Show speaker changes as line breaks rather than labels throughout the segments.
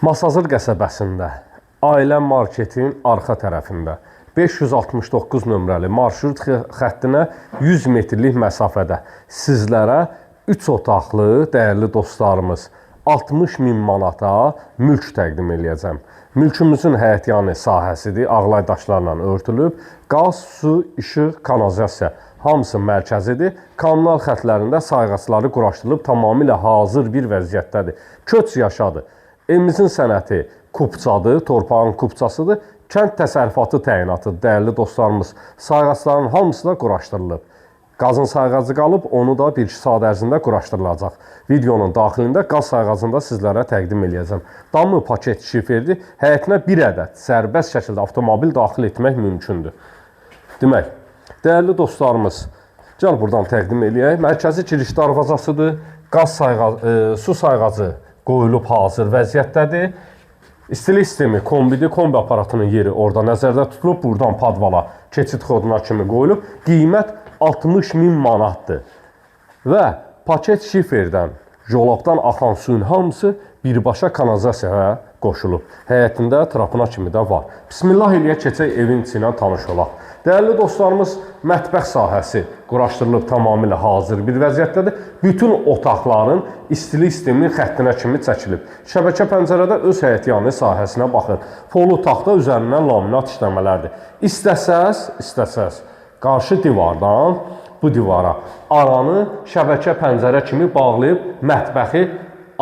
Masazır qəsəbəsində, Ailə Marketin arxa tərəfində 569 nömrəli marşrut xəttinə 100 metrlik məsafədə sizlərə 3 otaqlı, dəyərli dostlarımız, 60 min manata mülk təqdim eləyəcəm. Mülkümüzün həyətyanı sahəsidir, ağlay daşlarla örtülüb, qaz, su, işıq, kanalizasiya hamısı mərkəzidir. Kommunal xətlərində sayğacları quraşdırılıb, tamamilə hazır bir vəziyyətdədir. Köç yaşadı. Evimizin sənəti kupçadır, torpağın kupçasıdır. Kənd təsərrüfatı təyinatıdır, dəyərli dostlarımız. Sayğacların hamısı da quraşdırılıb. Qazın sayğacı qalıb, onu da 1-2 saat ərzində quraşdırılacaq. Videonun daxilində qaz sayğacını da sizlərə təqdim eləyəcəm. Damı paket şiferdir. Həyətinə bir ədəd sərbəst şəkildə avtomobil daxil etmək mümkündür. Demək, dəyərli dostlarımız, gəl buradan təqdim eləyək. Mərkəzi giriş darvazasıdır. Qaz sayğacı, su sayğacı qoyulub hazır vəziyyətdədir. İstilik sistemi kombidir. Kombi aparatının yeri orada nəzərdə tutulub. Buradan padvala keçid xoduna kimi qoyulub. Qiymət 60 min manatdır. Və paket şiferdən, jolabdan axan suyun hamısı birbaşa kanalizasiyaya qoşulub. Həyətində trapına kimi də var. Bismillah eləyə keçək evin içi ilə tanış olaq. Dəyərli dostlarımız, mətbəx sahəsi quraşdırılıb, tamamilə hazır bir vəziyyətdədir. Bütün otaqların istilik sisteminin xəttinə kimi çəkilib. Şəbəkə pəncərədə öz həyətyanı sahəsinə baxır. Polu taxta, üzərindən laminat işləmələrdir. İstəsəz, qarşı divardan bu divara aranı şəbəkə pəncərə kimi bağlayıb mətbəxi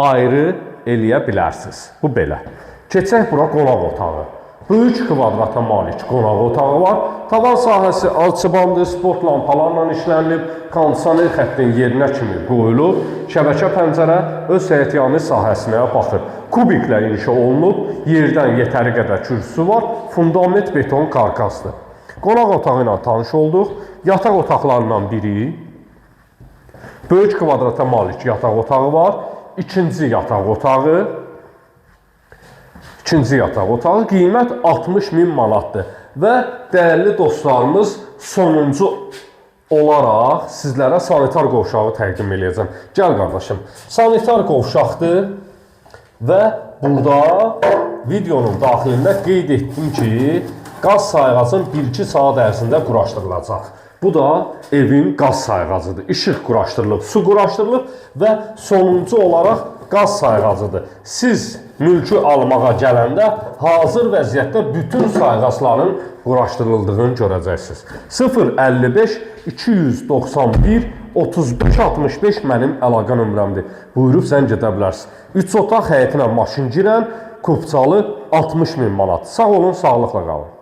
ayrı eləyə bilərsiniz. Bu belə. Keçək bura, qonaq otağı. Böyük kvadrata malik qonaq otağı var. Tavan sahəsi alçıbandır, spot lampalarla işlənilib, kondisioner xəttinin yerinə kimi qoyulub. Şəbəkə pəncərə öz həyətyanı sahəsinə baxır. Kubiklə inşa olunub, yerdən yetəri qədər kürsüsü var, fundament beton karkasdır. Qonaq otağı ilə tanış olduq. Yataq otaqlarından biri. Böyük kvadrata malik yataq otağı var. İkinci yataq otağı. İkinci yataq otağı, qiymət 60 min manatdır. Və dəyərli dostlarımız, sonuncu olaraq sizlərə sanitar qovşağı təqdim eləyəcəm. Gəl qardaşım. Sanitar qovşaqdır və burada videonun daxilində qeyd etdim ki, qaz sayğacın 1-2 saat ərzində quraşdırılacaq. Bu da evin qaz sayğacıdır. İşıq quraşdırılıb, su quraşdırılıb və sonuncu olaraq qaz sayğacıdır. Siz mülkü almağa gələndə hazır vəziyyətdə bütün sayğacların quraşdırıldığını görəcəksiniz. 055 291 35 65 mənim əlaqə nömrəmdir. Buyurub zəng edə bilərsiniz. 3 otaq, həyətinə maşın girən, kupçalı, 60 min manat. Sağ olun, sağlıqla qalın.